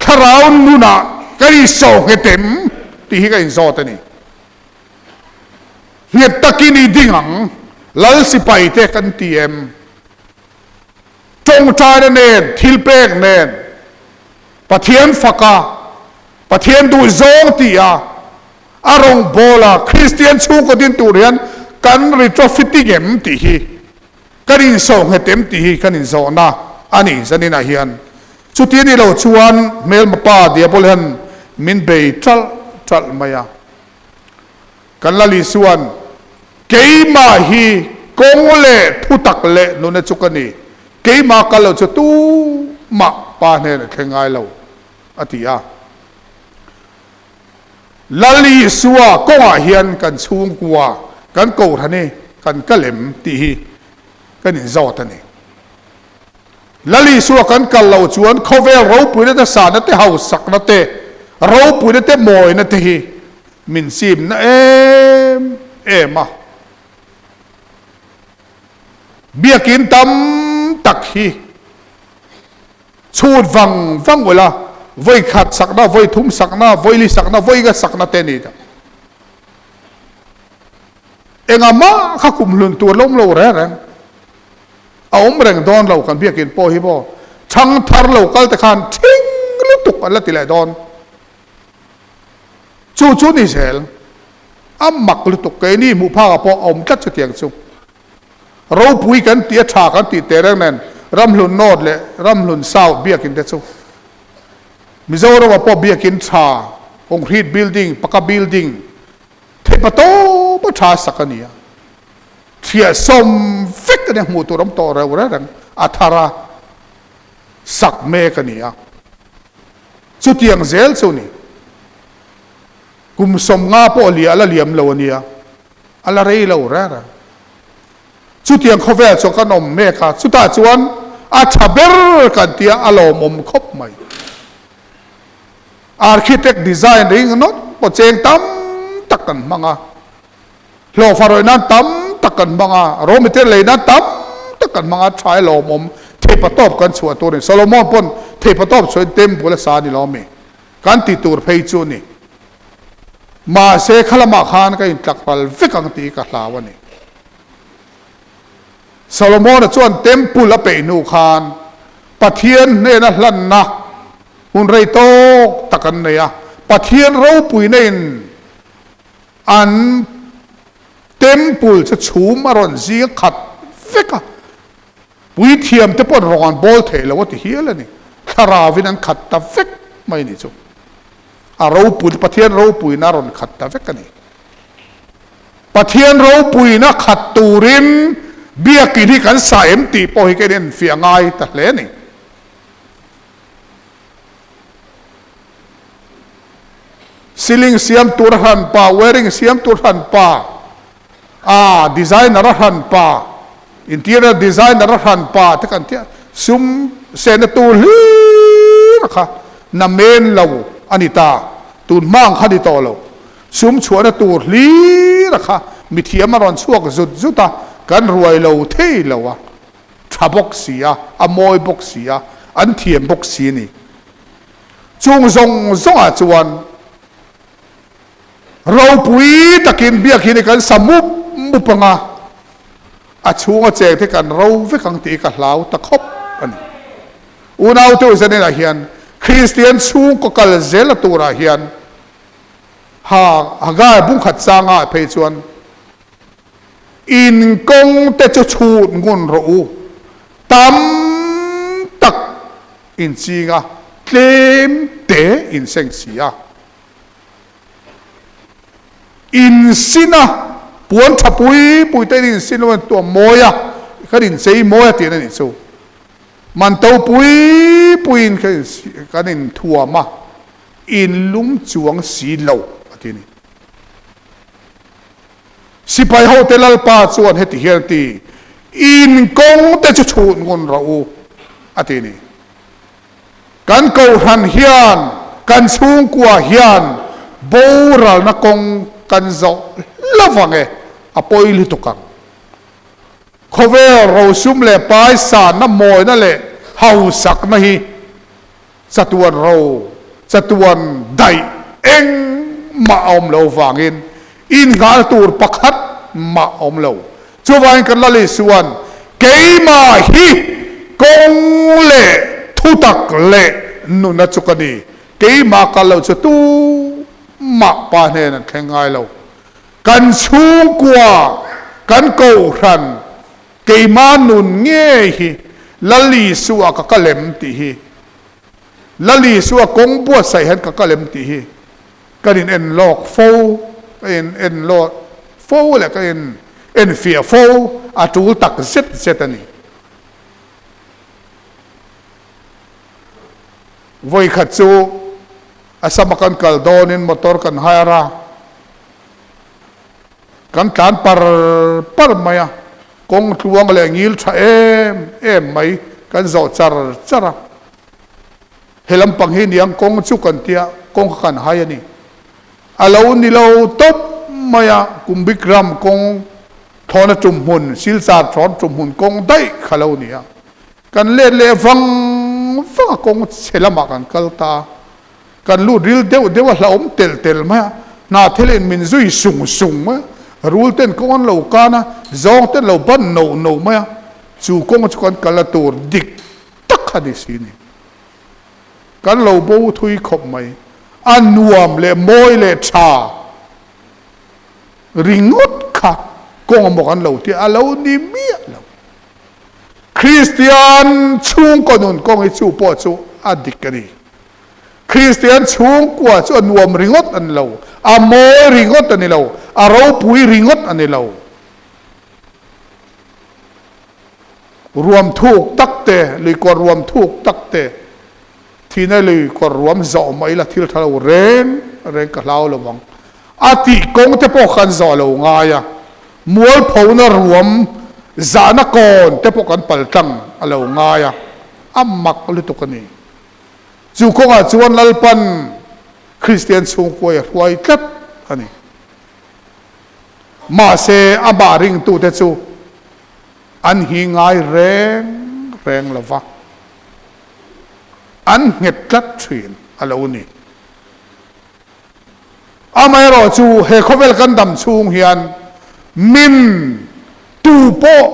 Thlarau nunah kan insawh nghet em? Tih hi ka inzawt a ni. Nghet takin i ding ang, Lal sipai te kan ti em? Tawngtaina nen, thilpek nen, Pathian faka, Pathian duhzawng tih a, A rawngbawla Kristian chhungkaw din tur hian kan retrofitting em tih hi, kan insawh nghet em tih hi kan inzawhna a ni zaninah hian. Chuti a nih loh chuan hmelma pa Diabol hian min bei ṭalh ṭalh mai a. Kan Lal Isua'n, Keimah hi kawng leh thutak leh nuna chu ka ni, keimah kal lo chu tumah Pa hnenah thleng ngai lo, a ti a. Lal Isua kawngah hian kan chhungkua, kan kohhran hi kan kal em tih hi kan inzawt a ni. Lal Isua kan kal loh chuan khawvel ropuina te, sahna te, hausakna te, ropuina te, mawina te hi min chimna em em a. Biakin tam tak hi Chhut vang vang ula, vawi khat sakna, vawi thum sakna, vawi li sakna, vawi nga sakna te a ni ta. Enga mah kha kum hlun tur la awm lo reng reng. A awm reng dawn lo kan biakin pawh hi maw. Chhang thar lo kal te khan thing lutuk an la ti leh dawn. Chu chu ni zel. A mak lutuk keini hmuh phakah pawh a awm tlat chutiang chu. Ropui kan tih a tha kan tih teh reng nen Ramhlun North leh Ramhlun South biakin te chu Mizoram ah pawh biakin tha, concrete building, paka building theihpa tawp a tha sak a ni a. Thiah sawm vek a nia hmuh tur awm tawh reuh reng reng a thar a sak mek a ni a. Chutiang zel chu ni. Kum 50 pawh a la liam lo a nia. A la rei lo reng reng. Chutiang khawvel chuan kan awm mek a, chutah chuan a tha ber kan tia a lawmawm khawp mai. Architect design ring nawt pawh cheng tam tak kan hmang a, hlawhfa rawih nan tam tak kan hmang a, raw material lei nan tam tak kan hmang a, tha e lawmawm theihpatawp kan chhuah tur a ni. Solomon pawn theihpatawp chhuahin temple a sa a ni lo ami? Kan ti tur phei chu a ni. Mahse kha lamah khan ka intlakral vek ang tih ka hlau a ni. Solomona chuan temple a peih hnu khan Pathian hnena hlanna hun rei tawk tak an nei a. Pathian ropuina in an temple chu chhum a rawn zing khat vek a. Puithiam te pawh rawng an bawl thei lo a ti hial a ni. Thlarauvin an khat ta vek mai a ni chu. A ropui, Pathian ropuina a rawn khat ta vek a ni. Pathian ropuina khat turin Biakin hi kan sa em tih pawh hi ka inenfiah ngai ta hle a ni. Ceiling siam tur a hran pa, wiring siam tur hran pa, a designer a hran pa, interior designer a hran pa te kan tia sum sehna tur hlir kha na men lo a ni ta. Tun hma ang kha ni tawh lo. Sum chhuahna tur hlir kha mithiam a rawn chhuak zut zut a, kan ruai lo thei lo a. Tha bawk si a, a mawi bawk si a, an thiam bawk si a ni. Chung zawng zawngah chuan ropui takin biakinn hi kan sa mup mup ang a, a chhunga cheng te kan ro vek ang tih hi ka hlau ta khawp a ni. Unaute u zaninah hian Kristian chhungkaw kal zel a turah hian ha Haggai bungkhat changa phei chuan In kawng te chu chhut ngun rawh u, tam tak in ching a, tlem te in seng si a. In sin a, puan tha pui pui te in sin lo in tuam mawi a, kan in chei mawi a tihna nih chu. Man to pui pui in kan in thuam a, in lum chuang si lo a ti a ni. Sipai hote Lalpa chuan heti hian a ti, In kawng te chu chhut ngun rawh u, a ti ni. Kan kohhran hian, kan chhungkua hian boralna kawng kan zawh hlauh ang e, a pawi lutuk ang. Khawvel rosum leh paisanna mawina leh hausakna hi Chatuan ro, chatuan daih engmah a awm lo vangin innghal tur pakhat mah a awm lo. Chuvangin kan Lal Isuan, Keimah hi kawng leh thutak leh nuna chu ka ni, keimah kal lo chu tumah Pa hnen an thleng ngai lo. Kan chhungkua, kan kohhran, Keimah nun ngei hi Lal Isua ka kal em tih hi, Lal Isua kawng buatsaih hian ka kal em tih hi kan in en lawk fo, ka in en lawk fo leh ka in en fiah fo a tul tak zet zet a ni. Vawikhat chu Assam-a kan kal dawnin motor kan hire a. Kan tlan par par mai a, kawng tluang leh ngil tha em em mai kan zawh char char a. He lampang hi niang kawng chu kan tia, kawng kha kan hai a ni. A lo ni lo tawp mai a, Kumbikram kawng thlawna tum hmun, Silchar thlawna tum hmun kawng daih kha lo ni a. Kan let leh vang vang a, kawng chhe lamah kan kal ta a. Kan lut ril deuh deuh a hlauhawm telh telh mai a, hna thil in min zui sung sung mai a, rul ten kawng an lo kan a, zawng ten lo ban no no mai a, chu kawng chu kan kal a tur dik tak a ni si ni. Kan lo bo thui khawp mai, a nuam leh mawi leh tha ringawt kha kawng amaw kan lo tih a lo ni miah lo. Kristian chhungkaw nun kawng hi chu pawh chu a dik a ni. Kristian chhungkua chu a nuam ringawt a ni lo, a mawi ringawt a ni lo, a ropui ringawt a ni lo. Ruam thuk tak te, luikawr ruam thuk tak te, thihna luikawr ruam zawh mah ila thil tha lo reng reng ka hlau lo ang. A tih kawng te pawh kan zawh lo ngai a, mualphona ruam zahna kawn te pawh kan paltlang a lo ngai a, a mak lutuk a ni. Chu kawngah chuan Lalpan Kristian chhungkuai a hruai tlat a ni. Mahse, amah ringtute chu an hi ngai reng reng lo va, an nghet tlat thin a lo ni. Amaherawh chu he khawvel kan dam chhung hian min tu pawh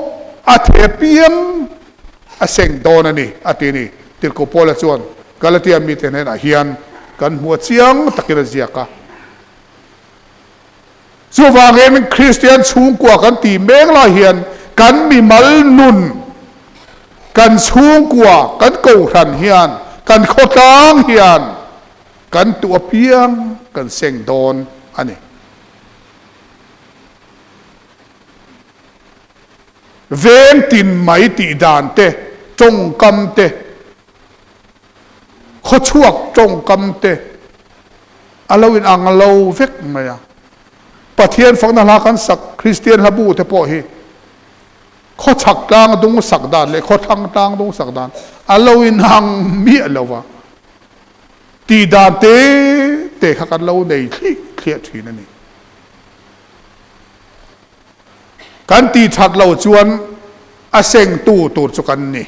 a theh piang a seng dawn a ni, a ti a ni. Tirhkoh Paula chuan Galatia mite hnenah hian kan hmu a chiang takin a ziak a. Chuvangin Kristian chhungkua kan tih mek lai hian kan mimal nun, kan chhungkua, kan kohhran hian, kan khawtlang hian Kan tuh apiang kan seng dawn a ni. Veng tin mai tih dan te, tawngkam te, khawchhuak tawngkam te a lo inang lo vek mai a. Pathian fakna hla kan sak Kristian hla bu te pawh hi khawchhak tlang dung sak dan leh khawthlang tlang dung sak dan a lo inang miah lo va. Tih dan te te kha kan lo nei thliah thliah thin a ni. Kan tih that lo chuan a sengtu tur chu kan ni.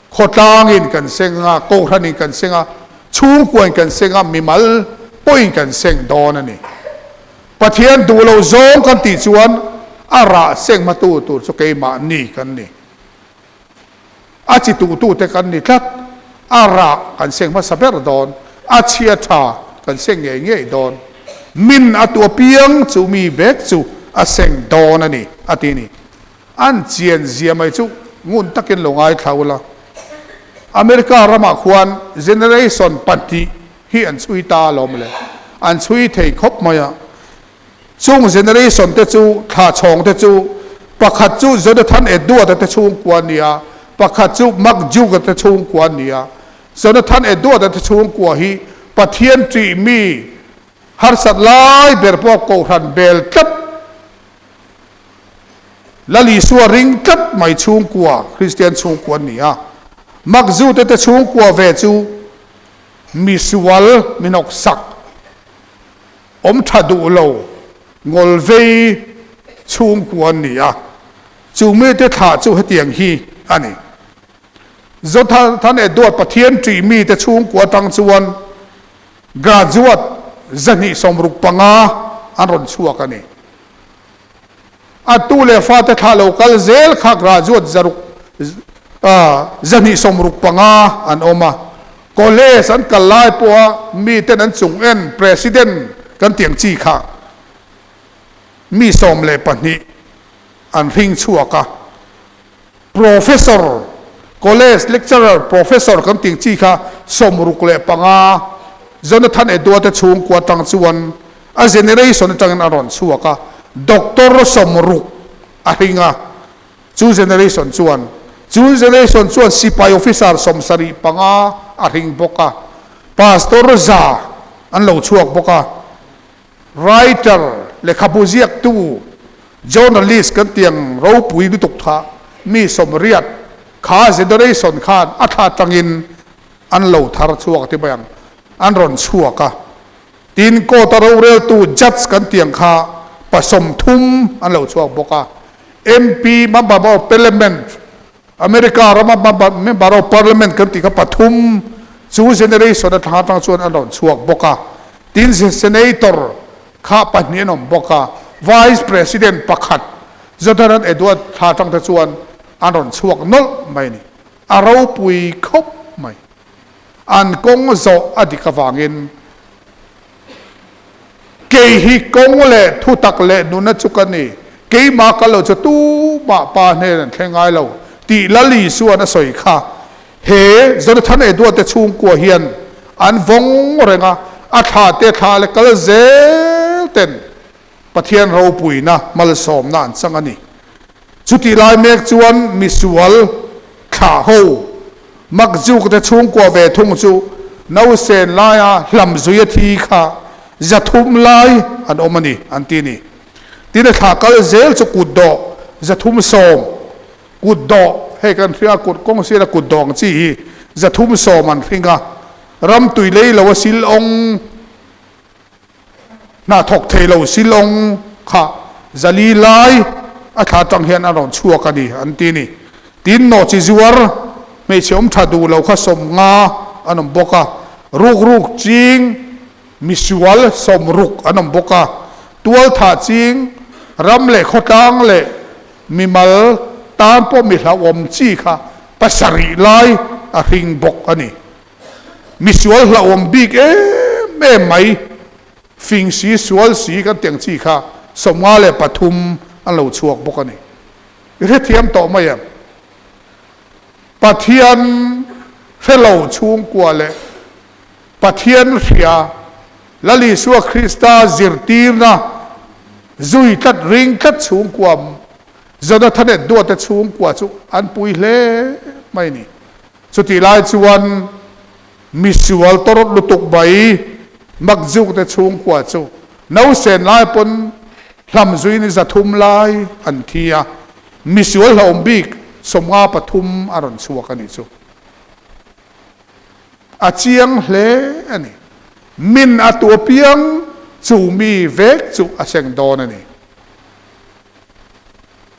Khawtlangin kan seng a, kohhranin kan seng a, chhungkuain kan seng a, mimal pawhin kan seng dawn a ni. Pathian duh lo zawng kan tih chuan a rah seng hmatu tur chu keimahni kan ni. A chi tuhtute kan ni tlat. A rah kan seng hmasa ber dawn. A chhia tha kan seng ngei ngei dawn. Min a tu apiang chu mi bek chu a seng dawn a ni, a ti ni. An chian zia mai chu ngun takin lo ngaithla ula. America ramah khuan generation pahnih hi an chhui ta alawm le. An chhui thei khawp mai a. Chung generation te chu thla chhawng te chu pakhat chu Jonathan Edward-a te chhungkua a ni a, pakhat chu Mark Zucker te chhungkua a ni a. Jonathan Edward-a te chhungkua hi Pathian ṭih mi harsat lai ber pawh kohhran bel tlat, Lal Isua ring tlat mai chhungkua, Kristian chhungkua an ni a. Mark Zucker te chhungkua ve chu misual minawksak, Awm tha duh lo ngawl vei chhungkua an ni a, chu mite thlah chu hetiang hi a ni. Jonathan Edward Pathian ṭih mite chhungkua atang chuan graduate 265 an rawn chhuak a ni. A tu leh fate thlah lo kal zel kha graduate zaruk 265 an awm a. College an kal lai pawha miten an chung en President kan tih ang chi kha mi 12 an hring chhuak a. Professor, College lecturer, Professor kan tih ang chi kha 65 Jonathan Edward te chhungkua atang chuan a generation atangin a rawn chhuak a, Doctor 60 a hring a, chu generation chuan chu generation chuan sipai officer 75 a hring bawk a, Pastor 100 an lo chhuak bawk a, writer, lehkhabu ziaktu, journalist kan tih ang ropui lutuk kha mi 80 kha generation khan a thla atangin an lo thar chhuak a ti mai ang, an rawn chhuak a. Tin, court a roreltu judge kan tih ang kha pa 30 an lo chhuak bawk a. MP, Member of Parliament, America rama Member of Parliament kan tih kha pathum chu generation atang atang chuan an rawn chhuak bawk a. Tin, Senator kha pahnih an awm bawk a. Vice President pakhat Jonathan Edward thla atang te chuan an rawn chhuak nawlh mai a ni. A ropui khawp mai. An kawng zawh a dik avangin kei hi kawng leh thutak leh nuna chu ka ni, keimah ka lo chu tumah pa hnen an thleng ngai lo tih Lal Isua'n a sawi kha. He Jonathan Edward te chhungkua hian an vawng reng a, a thla te thla leh kal zel ten Pathian ropuina malsawmna an chang a ni. Chutih lai mek chuan misual thlah ho Makzuk te chhungkua ve thung chu nausen laia hlamzui a thi kha 300 lai an awm a ni an ti a ni. Tin a thlah kal zel chu kut dawh 310, kut dawh hei kan hria kut kawng sira kut dawh ang chi hi 310 an hring a, ram tui lei lo a sil awng. Hna thawk thei lo Shillong kha 400 lai a thla atang hian a rawn chhuak a ni an ti a ni. Tin, nawhchi zuar hmeichhe awm tha duh lo kha 50 an awm bawk a, rukruk ching misual 60 an awm bawk a, tualthah ching ram leh khawtlang leh mimal tan pawh mi hlauhawm chi kha 7 lai a hring bawk a ni. Misual hlauhawm bik em em mai, fing si sual si kan tih ang chi kha 53 an lo chhuak bawk a ni. I hrethiam tawh mai em? Pathian hrelo chhungkua leh Pathian hria Lal Isua Krista zirtirna zui tlat ring tlat chhungkua. Jonathan leh Duate chhungkua chu an pui hle mai a ni. Chutih lai chuan misual tawrh lutuk mai Makzuk te chhungkua chu nausen lai pawn hlamzuin 300 lai an thi a, misual hlauhawm bik 53 a rawn chhuak a nih chu. A chiang hle a ni. Min a tu apiang chu mi vek chu a seng dawn a ni.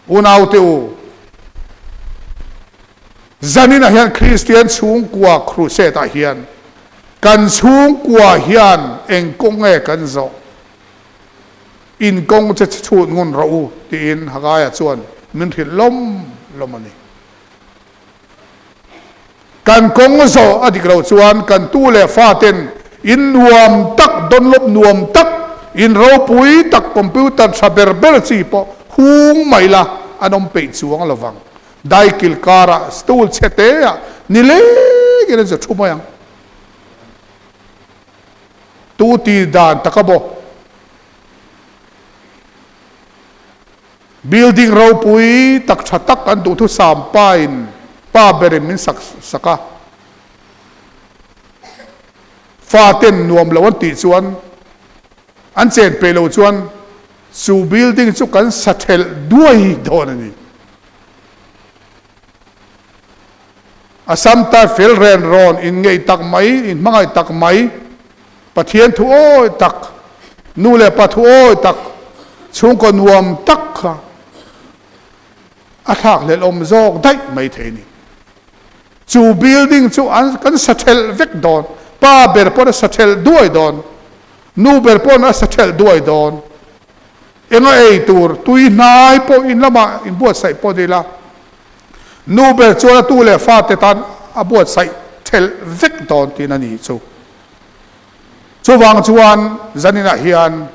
Unaute u, zaninah hian Kristian chhungkua crusade ah hian kan chhungkua hian eng kawng nge kan zawh? In kawng che chhut ngun rawh u tiin Hagaia chuan min hrilh lawm lawm a ni. Kan kawng zawh a dik loh chuan kan tu leh faten in nuam tak, dawnlawp nuam tak, in ropui tak, computer tha ber ber chi pawh hung mai la an awm peih chuang lo vang. Daikil karah stool chhe teah nilengin an zu thu mai ang. Tu ti dan taka maw? Building ropui tak tha tak an duhthusam pa in pa berin min sak sak a, fa ten nuam lo an tih chuan an chen peih lo chuan chu building chu kan sa thelh duai dawn a ni. Assam type fel ren rawn in ngeih tak mai, in hmangaih tak mai, Pathian thu awi tak, nu leh pa thu awi tak, chhungkaw nuam tak kha a thlakhlelh awm zawk daih mai thei a ni. Chu building chu an kan sa thelh vek dawn, pa ber pawn a sa thelh duai dawn, nu ber pawn a sa thelh duai dawn. Enga ei tur tui hnai pawh in lamah inbuatsaih pawh ni ila, Nu ber chuan a tu leh fate tan a buatsaih thelh vek dawn tiin a ni chu. Chuvang chuan zaninah hian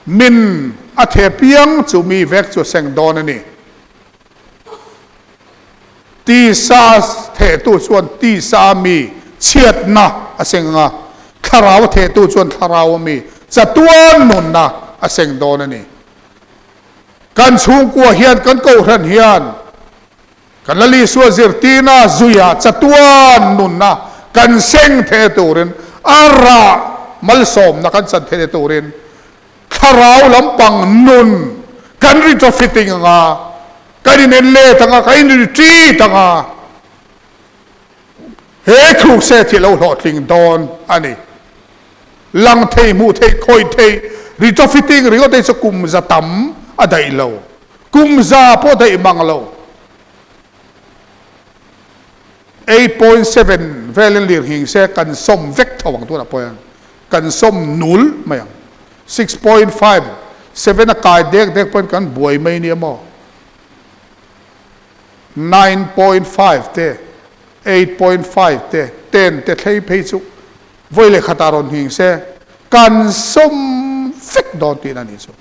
min a the piang chu mi vek chu a seng dawn a ni. Tisa thehtu chuan tisa mi chhiatna a seng ang a, thlarau a thehtu chuan thlarau mi chatuan nunna a seng dawn a ni. Kan chhungkua hian, kan kohhran hian kan Lal Isua zirtirna zuia chatuan nunna kan seng theihna turin, a rah malsawmna kan chan theihna turin thlarau lampang nun kan retrofitting anga, kan inen let anga, kan in-retreat anga, he crusade hi a lo hlawhtling dawn a ni. Lang thei, hmuh theih, khawih theih, retrofitting ringawt hi chu kum za tam a daih lo. Kum za pawh daih mang lo. 8.7 velin lirnghing se kan sawm vek tho ang tunah pawh hian kan sawm nul mai ang. 6.5, 7 a kai dek dek pawhin kan buai mai nia maw. 9.5 te, 8.5 te, 10 te thlei phei chu Vawi leh khatah rawn nghing se, kan sawm vek dawn tihna a nih chu.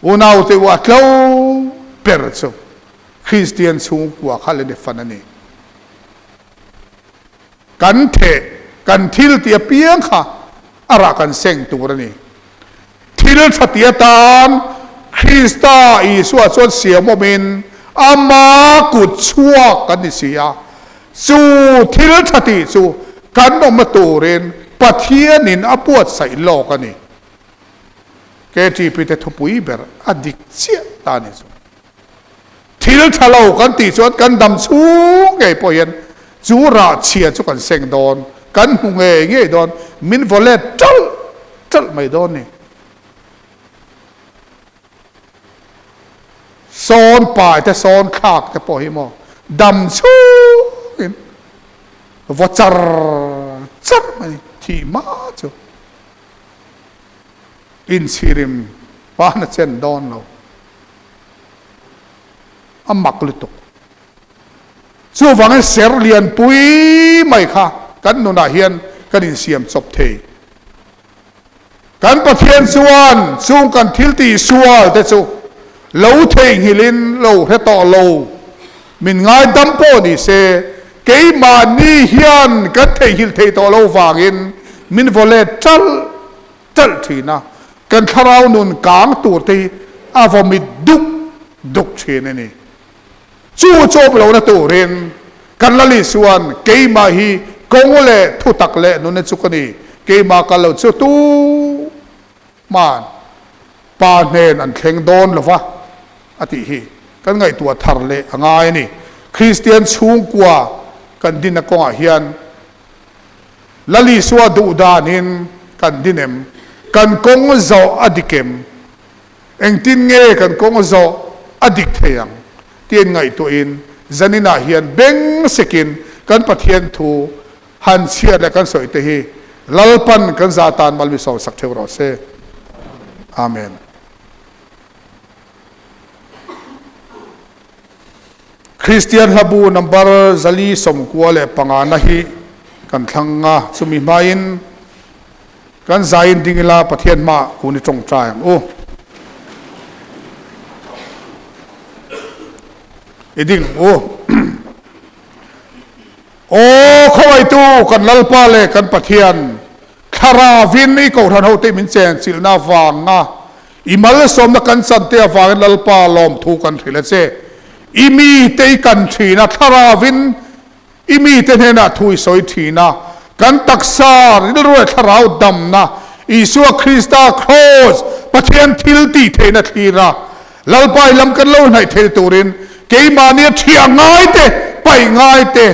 Unaute u a tlo ber chu Kristian chhungkua kha leh fan a ni. Kan theh, kan thil tih apiang kha a rah kan seng tur a ni. Thil tha ti atan Krista Isua chuan siam awmin ama kut chhuak kan ni si a. Chu thil tha tih chu kan awmna turin Pathianin a buatsaih lawk a ni. KTP te thupui ber a dik chiah ta a ni chu. Thil tha lo kan tih chuan kan dam chhung ngei pawh hian chu rah chhia chu kan seng dawn, kan hmu ngei ngei dawn, min vaw let ṭalh ṭalh mai dawn ni. Sawn pai te sawn thlak te pawh hi maw dam chhungin vaw char char mai thih hma chu inchhirim pan a chen dawn lo. A mak lutuk. Chuvangin ser lianpui mai kha kan nunah hian kan insiam chawp thei. Kan Pathian chuan chung kan thil tih sual te chu lo theihnghilhin lo hre tawh lo, min ngaidam pawh ni se, keimahni hian kan theihnghilh thei tawh lo vangin min vaw let ṭalh ṭalh ṭhin a. Kan thlarau nun kang tur te hi a vawmit duk duk thin a ni. Chu chawp lohna turin kan Lal Isuan keimah hi kawng leh thutak leh nunna chu ka ni, keimah kal lo chu tuhman Pa hnen an thleng dawn lo va a tih hi kan ngaihtuah thar leh a ngai a ni. Kristian chhungkua kan dinna kawngah hian Lal Isua duh danin kan din em? Kan kawng zawh a dik em? Engtin nge kan kawng zawh a dik thei ang tiin ngaihtuahin zaninah hian beng sekin kan Pathian thu han chhiat leh kan sawi te hi Lalpan kan za tan mal mi sawmsak theuh rawh se. Amen. Kristian hlabu number 495 na hi kan thlang a, chumi hmain Kan zaiin ding ila Pathian hmaah kun i tawngtai ang u. I ding ang u. Aw khawaitu kan Lalpa leh kan Pathian, thlarauin i kohhran hote min chenchilhna avanga i malsawmna kan chante avangin Lalpa lawmthu kan hrilh a che. I mite i kan thin a, thlarauin I mite hnenah thu i sawi thin a, kan taksa rilru leh thlarau damna, Isua Krista kraws, Pathian thil tih theihna thlir a, Lalpa i lam kan lo hnaih theih turin keimahnia thiah ngai te, paih ngai te,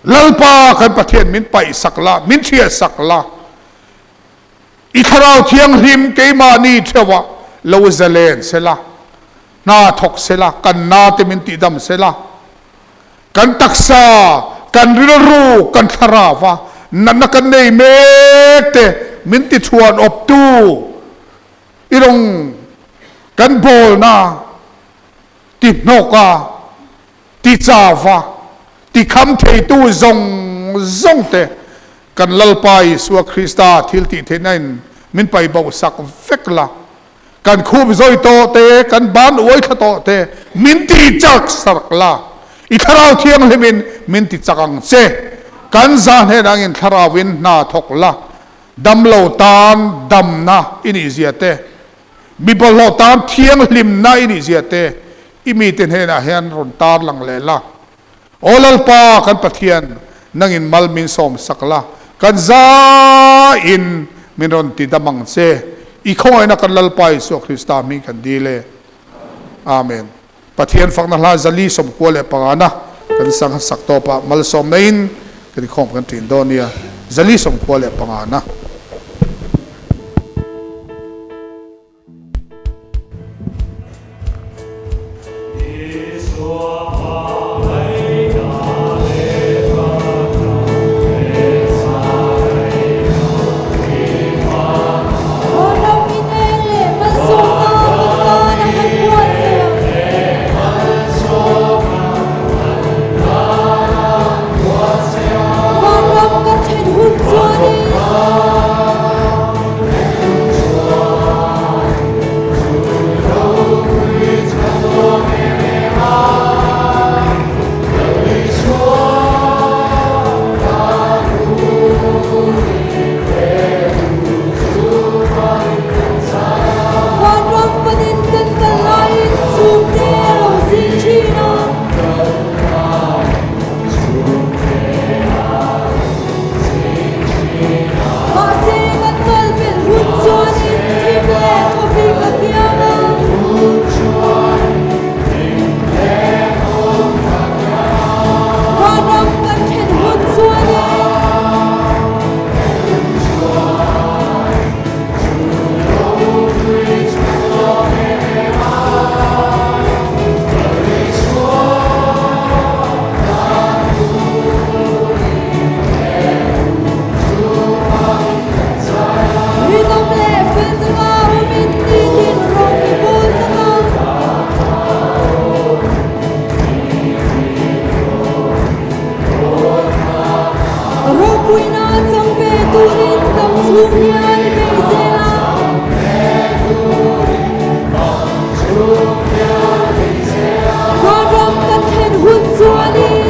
Lalpa kan Pathian min paih sak la, min thiah sak la. I Thlarau Thianghlim keimahni theuhah lo zalen sela, hna thawk sela, kan nate min tihdam sela, kan taksa, kan rilru, kan thlarauva natna kan nei mek te min tichhuan awptu i rawng kan bawlna tihnawka, tichauva, tikham theitu zawng zawng te kan Lalpa Isua Krista thiltih theihna in min pai bo sak vek la, kan khup zawi tawh te, kan ban uai thla tawh te min ti chak sak la, i Thlarau Thianghlim in min ti chak ang che, kan za hnen angin Thlarau in hna thawk la, damlo tan damna i nih zia te, Mi bawlhhlawh tan thianghlimna i nih zia te i mite hnenah hian rawn tar lang leh la. Aw Lalpa kan Pathian, nangin mal min sawm sak la, kan zaiin min rawn ti dam ang che. I khawngaihna kan Lalpa Isua Krista hming kan dil e. Amen. Pathian fakna hla 495 na kan sang sak tawpah malsawmna in kan inkhawm kan ṭin dawn nia. 495 na. Ram in en leh malsawmna kan tan a han buatsaih ang. Vanram kan thlen hun chuanin. Vanram panin kan kal laiin chhungte a lo zing thin a. Mahse kan kal belh hun chuanin thim leh khawpik a kiang a. Vanram kan thlen hun chuanin. Rinawm leh fel taka awmin nitin rawng i bawl tlat a. Ropuina chang ve turin dam chhung hian i bei zel a. Vanram kan thlen hun chuanin.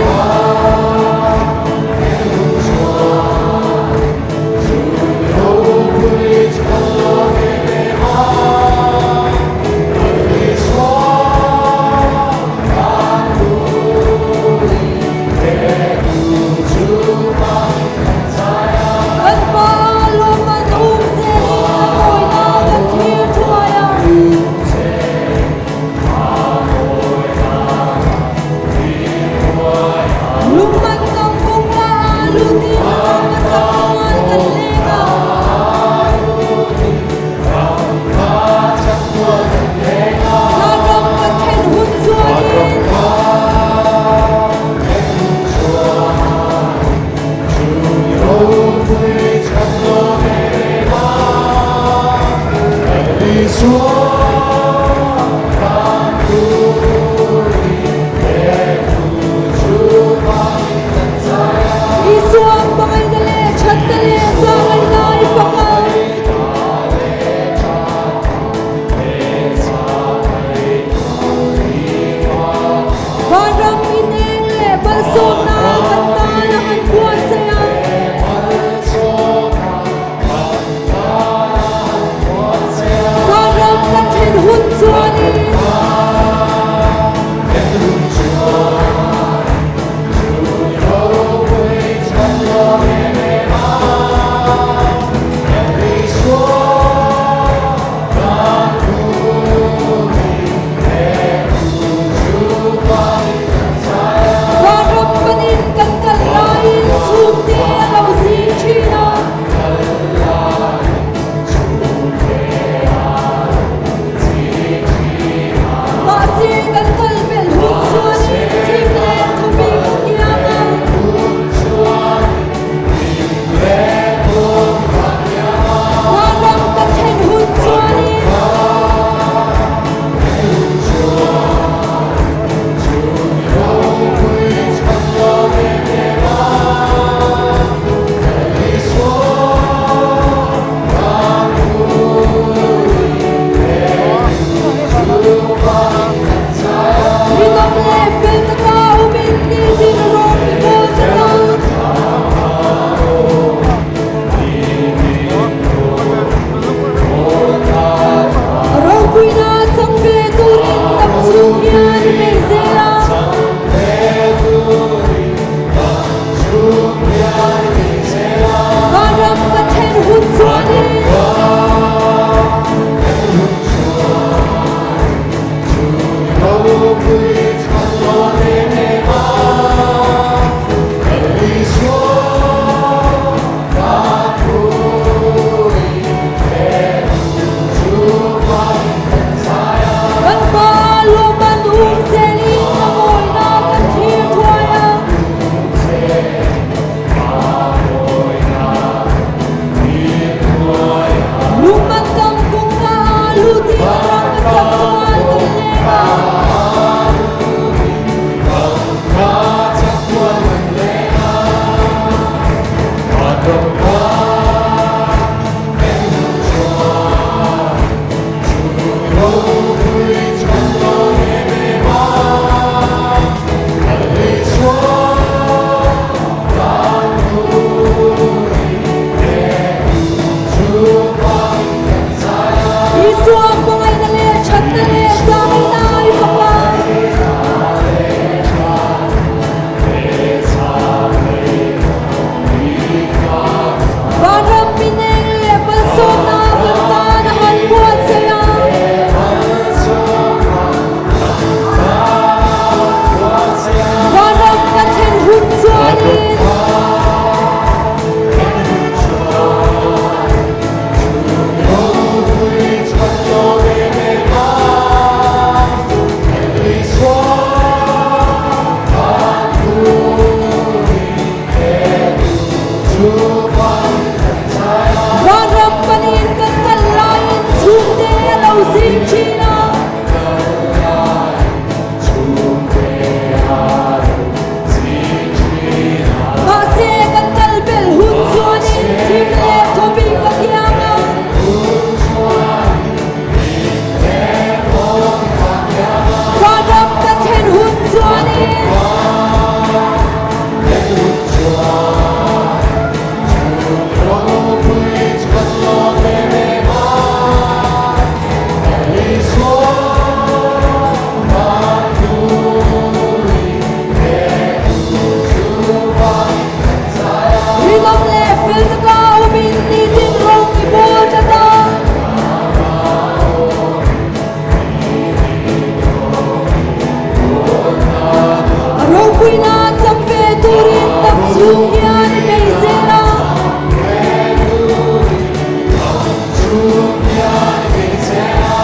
Chung hian i bei zel a.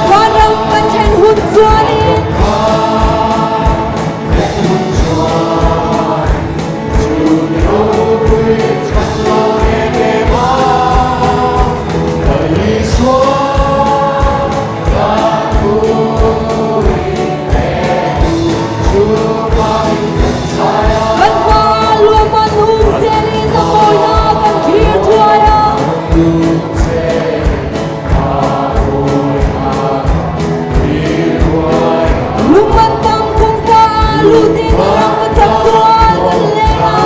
Vanram kan thlen hun chuanin. Kan hma luaman um zelin a mawina kan thlir thuai a. Lungman tam kawngka ah lutin a ram ka chak tual kan leng a.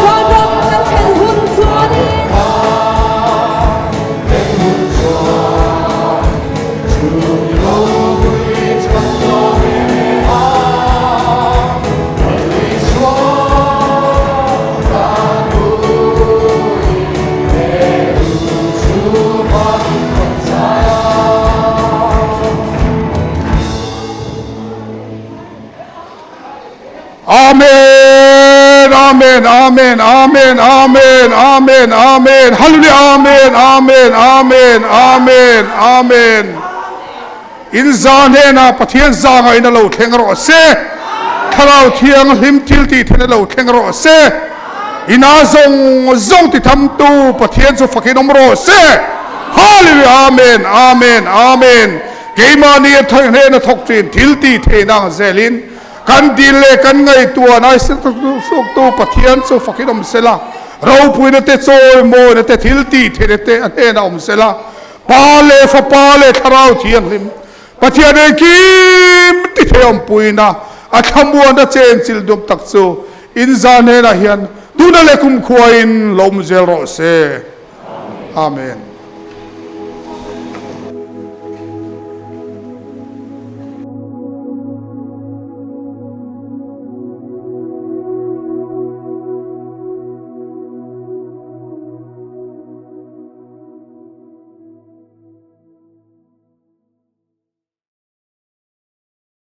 Vanram kan thlen hun chuanin. Amen Amen Amen Amen Amen Amen Amen Hallelujah Amen Amen Amen Amen Amen In za hnenah Pathian za ngaihna lo thleng rawh se Thlarau Thianghlim thil tih theihna lo thleng rawh se Ina zawng zawng ti thamtu Pathian chu fakin awm rawh se Hallelujah Amen Amen Amen Keimahni a hnena thawk thin thil tih theihna ang zelin Kan dil leh kan ngaihtuah naisuktu Pathian chu fakin awm sela, ropuina te, chawimawina te, thil tih theihna te a hnenah awm sela, Pa leh Fapa leh Thlarau Thianghlim, Pathian engkim ti thei awmpuina a thlamuana chenchilh dup tak chu in za hnenah hian tuna leh kumkhuain lo awm zel rawh se. Amen.